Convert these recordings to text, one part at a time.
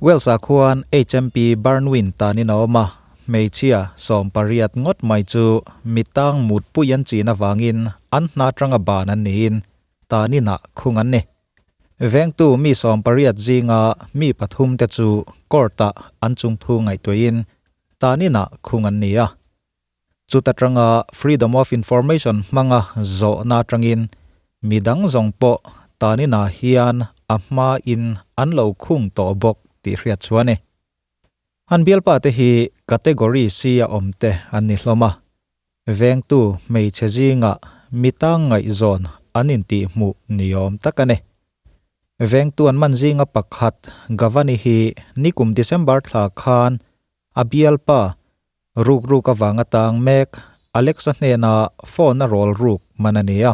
Wales-ah khuan HMP Burnwyn tanin a awm a, hmeichhia 18 ngawt mai chu mitang mutpui an chin avangin an hna atanga ban an niin taninah khung an ni. Vengtu mi 18 zinga mi pathum te chu court-ah an chungthu ngaihtuahin taninah khung an ni a. Chuta tanga Freedom of Information hmanga zawhna atangin midang zawng pawh taninah hian a hmain an lo khung tawh bawk tih hriat chhuah a ni. An bialpa te hi Category C a awm te an ni hlawm a, vengtu hmeichhe zingah mitang ngaihzawn an intihhmuh niawm tak a ni. Vengtu an man zinga pakhat Gavani hi nikum December thla khan a bialpa Ruk ruk avang atang mek Alexa hnena phone a rawl ruk man a ni a.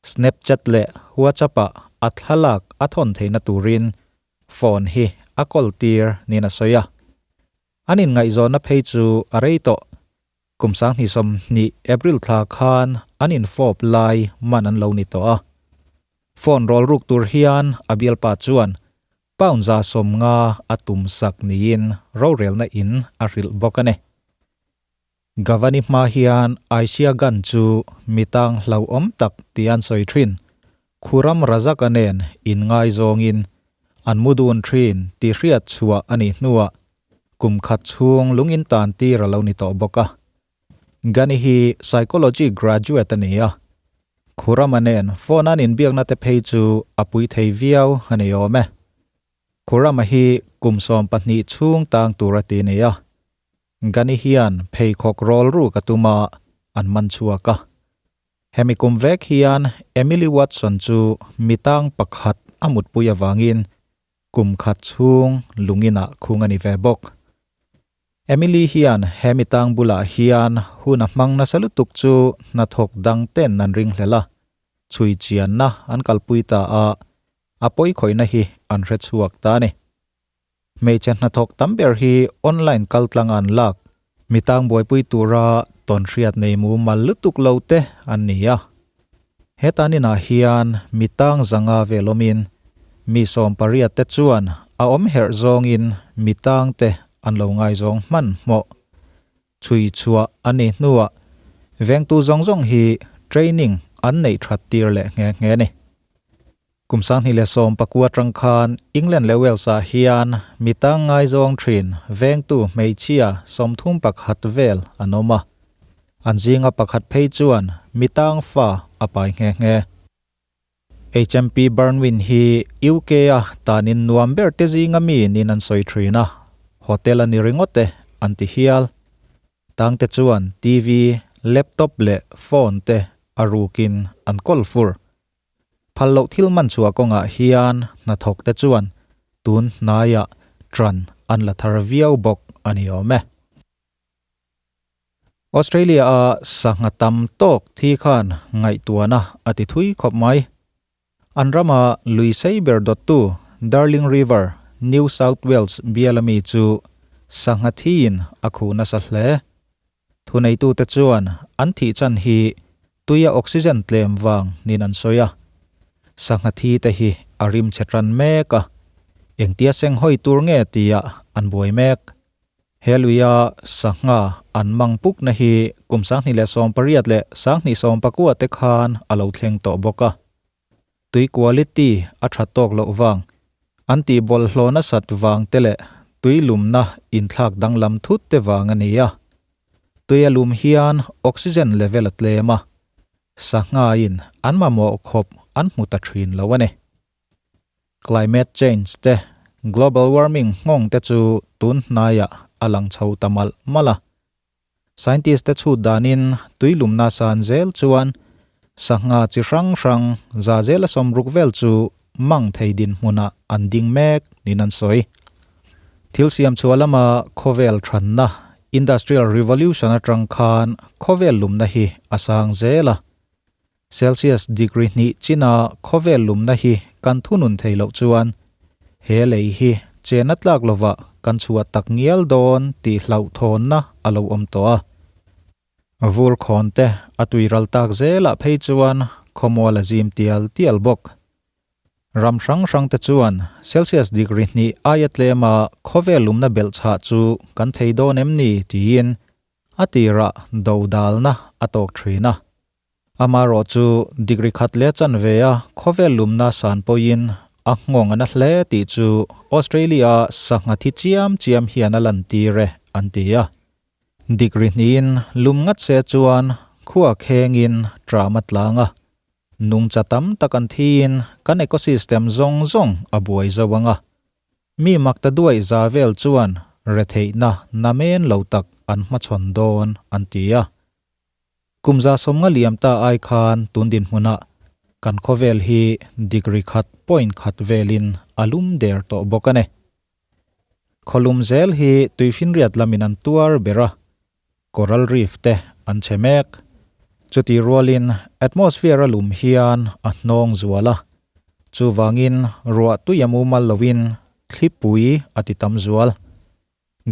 Snapchat leh WhatsApp ah a thlalak a thawn theihna turin phone hi a kawl tir niin a sawi a. An inngaihzawnna phei chu a rei tawh. Kum 2020 April thla khan an infawp lai man an lo ni tawh a. Phone rawl ruk tur hian a bialpa chuan Pound 150 a tum sak niin rorelna in a hrilh bawk a ni. Gavani hma hian Aishia Gun chu mitang hlauhawm tak tih an sawi thin. Khuram Razak-a nen inngaizawngin an mu dun thin tih hriat chhuah a nih hnuah kum khat chhung lungin tan tir a lo ni tawh bawk a. Gani hi psychology graduate a ni a, Khurama nen phone an inbiakna te phei chu a pui thei viau a ni awm e. Khurama hi kum 12 chhung tang tur a ti a ni a. Gani hian pheikhawk rawl ruk a tum a, an man chhuak a. Hemi kum vek hian Emily Watson chu mitang pakhat a mutpui avangin kum khat chhung lunginah khung a ni ve bawk. Emily hian he mitang bulah hian hun a hmang nasa lutuk chu hnathawk dang ten an ring hlel a, chhui chianna an kalpui ta a, a pawi khawihna hi an hre chhuak ta a ni. Hmeichhe hnathawk tam ber hi online kaltlang an lak, mitang buaipui tura tawnhriat nei mumal lutuk lo te an ni a. Hetaninah hian mitang 500 vel awmin mi 18 te chuan a awm herh zawngin mitang te an lo ngaizawng hman hmawh. Chhui chhuah a ni hnuah vengtu zawng zawng hi training an neih that tir leh nghe nghe a ni. Kum 2019 atang khan England leh Wales ah hian mitang ngaizawng thin vengtu hmeichhia 31 vel an awm a. An zinga pakhat phei chuan mitang fa a pai nghe nghe. HMP Burnwyn hi UK a tanin nuam ber te zinga mi nin an sawi thin a, hotel a ni ringawt e an ti hial. Tang te chuan TV, laptop leh phone te a rukin an kawl fur. Phal loh thil man chhuah kawngah hian hnathawk te chuan tun hnaiah tran an la thar viau bawk a ni awm e. Australia a sangha tam tawk thi khan ngaihtuahna a ti thui khawp mai. An rama lui sei ber dawttu Darling River, New South Wales biala mi chu sangha thiin a khuh nasa hle. Thuneitute chuan an thih chan hi tuia oxygen tlem vang niin an sawi a. Sangha thi te hi a rim che tan mek a, engtia seng hawi tur nge tia an buai mek. He luia sangha an mang pukna hi kum 2018 leh 2019 te khan a lo thleng tawh bawk a. Tui quality a tha tawk loh vang, an tih bawlhhlawhna sat vang te leh tui lumna inthlak danglam thut te vang a ni a. Tui a lum hian oxygen level a tlem a, sanghain an mamawh khawp an hmu ta thin lo a ni. Climate change te, global warming nghawng te chu tun hnaiah a lang chho ta malh malh a. Scientist te chhut danin tui lumna san zel chuan sangha chi hrang hrang za zela 60 vel chu mang thei din hmunah an ding mek niin an sawi. Thil siam chhuah lama khawvel thanna Industrial Revolution atang khan khawvel lumna hi a sang zel a. Celsius degree hnih china khawvel lumna hi kan thunun thei loh chuan he lei hi chena tlak lova kan chhuah tak ngial dawn tih hlauh thawnna a lo awm tawh a. Vur khawn te a tuiral tak zelah phei chuan khawmual a zim tial tial bawk. Ram hrang hrangte chuan Celsius degree hnih aia tlema khawvel lumna belhchhah chu kan thei dawn em ni tiin a tirah dodalna a tawk thin a. Amaherawh chu degree khat leh chanve a khawvel lumna san pawhin a nghawng a na hle tih chu Australia sangha thi chiam chiam hian a lantir e an ti a. Degree hnihin lum ngat se chuan khua khengin tram a tlang a, nungcha tam tak an thiin kan ecosystem zawng zawng a buai zo ang a. Mi makta duaih za vel chuan retheihna namen lo tak an hmachhawn dawn an ti a. Kum 150 liam ta ai khan tun dinhmunah kan khawvel hi degree khat point khat velin a lum der tawh bawk a ni. Khawlum zel hi tuifinriat lamin an tuar ber a, coral reef te an chhe mek. Chuti rualin atmosphere a lum hian a hnawng zual a, chuvangin ruah tui a mumal loin thlipui a ti tam zual.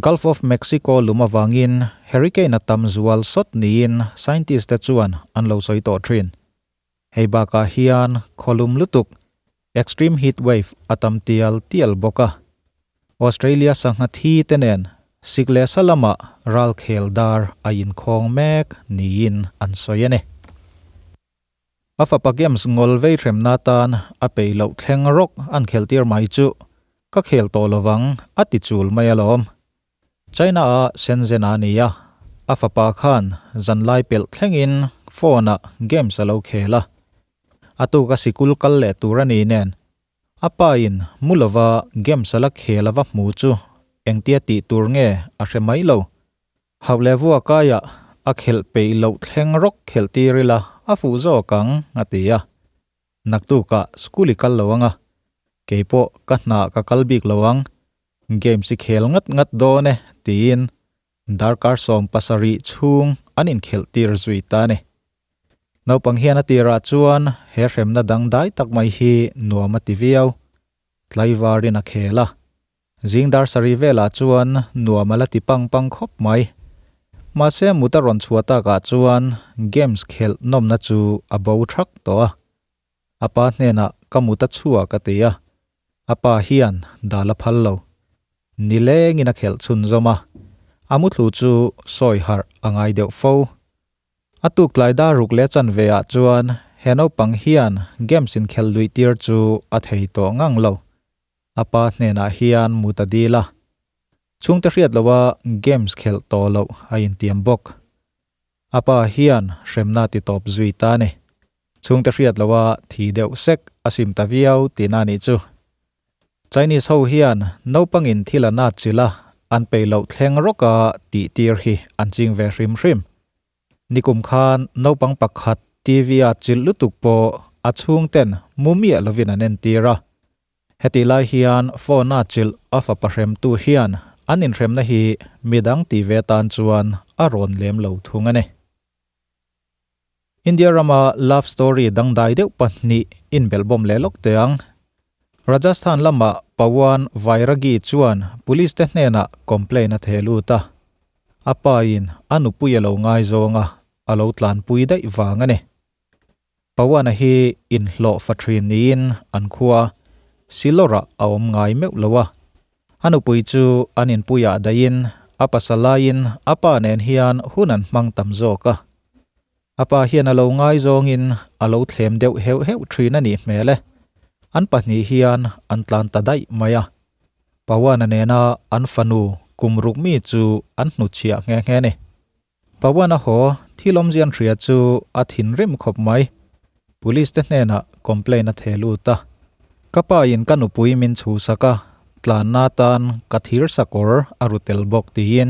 Gulf of Mexico lum avangin hurricane a tam zual sawt niin scientist te chuan an lo sawi tawh thin. Hei bakah hian khawlum lutuk, extreme heat wave, a tam tial tial bawk a. Australia sangha thi te nen sik leh sa lamah ralkhel dar a inkhawng mek niin an sawi a ni. A fapa games ngawl vei hremna atan a peih loh thleng rawk an khelhtir mai chu ka khel tawh lovang a ti chul mai alawm. China a Shenzhen a ni a, a fapa khan zanlai pelh thlengin phone ah games a lo khel a. A tuka sikul kal leh tur a ni nen a pa in mu lova games a la khel a va hmu chu engtia tih tur nge a hre mai lo. Hauh leh vua kaiah a khelh peih loh thleng rawk khelh tir ila a fuh zawk ang a ti a. Naktukah school i kal lo ang a, keipawh ka hna ka kal bik lo ang, games i khel ngat ngat dawn e tiin darkar 17 chhung an inkhelh tir zui ta a ni. Naupang hian a tirah chuan he hremna dangdai tak mai hi nuam a ti viau. Tlaivarin a khel a, Zing dar sarih velah chuan nuam a la ti pang pang khawp mai. Mahse mut a rawn chhuah takah chuan games khelh nawmna chu a bo thak tawh a. A pa hnenah ka mut a chhuak a ti a, a pa hian dal a phal lo. Nilengin a khelh chhunzawm a, a muthlu chu sawi harh a ngai deuh fo. A tuk tlai dar ruk leh chanve ah chuan he naupang hian games inkhelh luih tir chu a thei tawh ngang lo. A pa hnenah hian mut a dil a, chhungte hriat loha games khelh tawh loh a intiam bawk. A pa hian hremna ti tawp zui ta a ni. Chhungte hriat loha thi deuh sek a sim ta viau tihna a nih chu. Chinese ho hian naupangin thil an atchilh a, an peih loh thleng rawka tih tir hi an ching ve hrim hrim. Nikum khan naupang pakhat TV a chilh lutuk pawh a chhungten mu miah lovin an entir a. Hetih lai hian phone a chilh a fapa hremtu hian an inhremna hi midang ti ve tan chuan a rawn lem lo thung a ni. India rama love story dangdai deuh pahnih inbelhbawm leh lawk teh ang. Rajasthan lama Pawan Vairagi chuan police te hnenah complaint a theh lut a. A pa in a nupui a lo ngaizawng a, a lo tlanpui daih vang a ni. Pawana hi inhlawh fa thin niin an khua Silawrah a awm ngai meuh lo a. A nupui chu an inpuiah daihin a pasal laiin a pa nen hian hun an hmang tam zawk a. A pa hian a lo ngaizawngin a lo thlem deuh heuh heuh thin a nih hmel e. An pahnih hian an tlan ta daih mai a. Pawana nena an fanu kum ruk mi chu an hnutchhiah nghe nghe a ni. Pawana haw thil awmzian hria chu a thinrim khawp mai. Police te hnenah complaint a theh lut a. Ka pa in ka nupui min chhuhsak a, tlanna tan ka thir sakawr a ru tel bawk tiin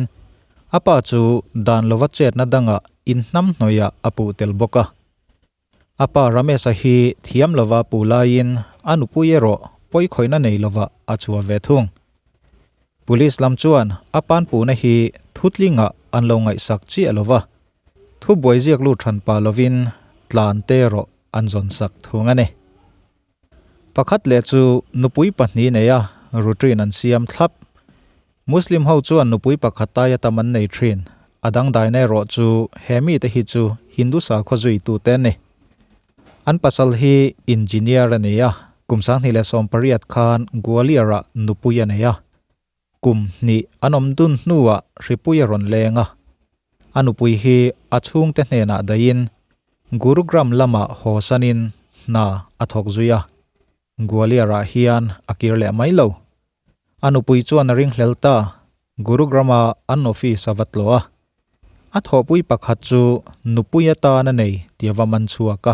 a pa chu dan lova chetna dangah inhnamhnawihah a puh tel bawk a. A pa Ramesh-a hi thiam lova puh laiin a nupui erawh pawikhawihna nei lovah a chhuah ve thung. Police lam chuan a pan puhna hi thutlingah an lo ngaihsak chiah lova, thubuai ziak lut hran pah lovin tlan te erawh an zawn sak thung a ni. Pakhat leh chu nupui pahnih nei a routine an siam thlap. Muslim ho chuan nupui pakhat taia tam an nei thin, a dangdaina erawh chu he mite hi chu Hindu sakhaw zuitute an ni. An pasal hi engineer a ni a. Kum 2018 khan Gwalior-ah nupui a nei a. Kum hnih an awm dun hnuah hripui a rawn leng a. A nupui hi a chhungte hnenah dahin Gurugram lamah haw sanin hna a thawk zui a. Gwalior-ah hian a kir leh mai lo. A nupui chuan a ringhlel ta, Gurugram-a an office a va tlawh a. A thawhpui pakhat chu nupui atan a nei tih a va man chhuak a.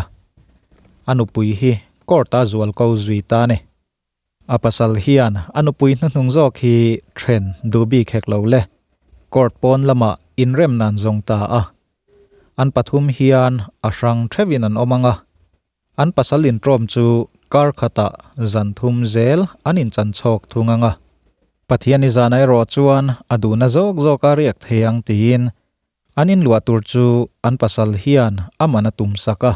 A nupui hi court-a zual ko zui ta a ni. A pasal hian a nupui hnuhnung zawk hi then duh bik hek lo le. Court pawn lamah inrem nan zawng ta a. An pathum hian a hrang theuhin an awm ang a. An pasal intrawm chu kar khatah zan thum zel an inchan chhawk thung ang a. Pathian i zana erawh chuan a duhna zawk zawk a riak thei ang tiin an inluah tur chu an pasal hian a man a tum sak a.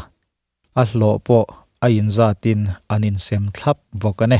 A hlawh pawh a inzatin an insem thlap bawk a ni.